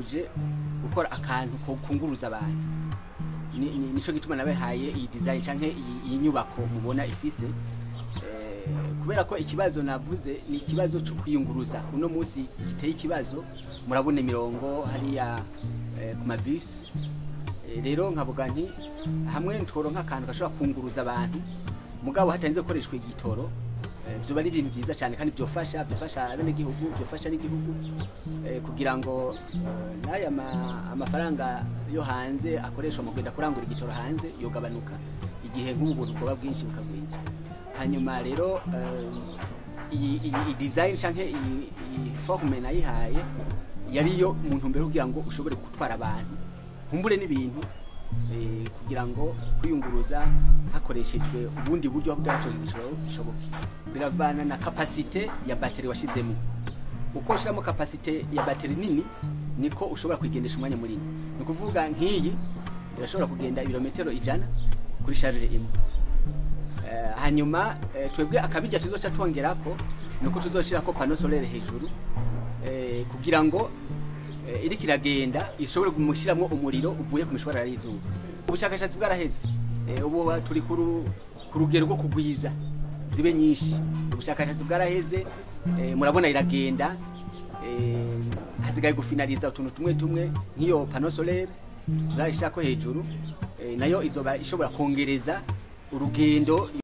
Nifuje gukora akantu ko kunguruza abantu. Nico gituma nabahaye iyi design canke iyi nyubako mubona ifise, kubera ko ikibazo navuze ni ikibazo cyo kwiyunguruza uno munsi giteye ikibazo. Murabona imirongo hariya ku mabisi. Rero nkavuga nti hamwe tworonka akantu gashobora kunguruza abantu mugabo hatarinze gukoreshwa igitoro, vyoba ari ibintu vyiza cyane kandi byofasha abenegihugu, byofasha n'igihugu, kugira ngo n'aya amafaranga yo hanze akoreshwa mu kugenda kurangura igitoro hanze yogabanuka igihe nk'ubu buntu bwoba bwinshi bukagwizwa. Hanyuma rero iyi design canke iyi forme nayihaye yariyo mu ntumbero kugira ngo ushobore gutwara abantu nkumbure n'ibintu, kugira ngo kwiyunguruza hakoreshejwe ubundi buryo bwacu bishoboke. Biravana na capacité ya batterie washizemo. Uko ushiramo capacité ya batterie nini, niko ushobora kuyigendesha umwanya munini. Ni ukuvuga nk'iyi irashobora kugenda ibirometero 100 kuri charge imwe. Hanyuma twebwe akabijya tuzoca twongerako nuko tuzoshirako panneau solaire hejuru, kugira ngo iriko iragenda ishobore gumushiramwo umuriro uvuye ku mishwarara y'izuba. Ubushakashatsi bwaraheze. Ubu turi ku rugero rwo kugwiza zibe nyinshi. Ubushakashatsi bwaraheze. Murabona iragenda. Hasigaye gufinaliza utuntu tumwe tumwe nk'iyo panneau solaire tuzayishirako hejuru, nayo izoba ishobora kongereza urugendo.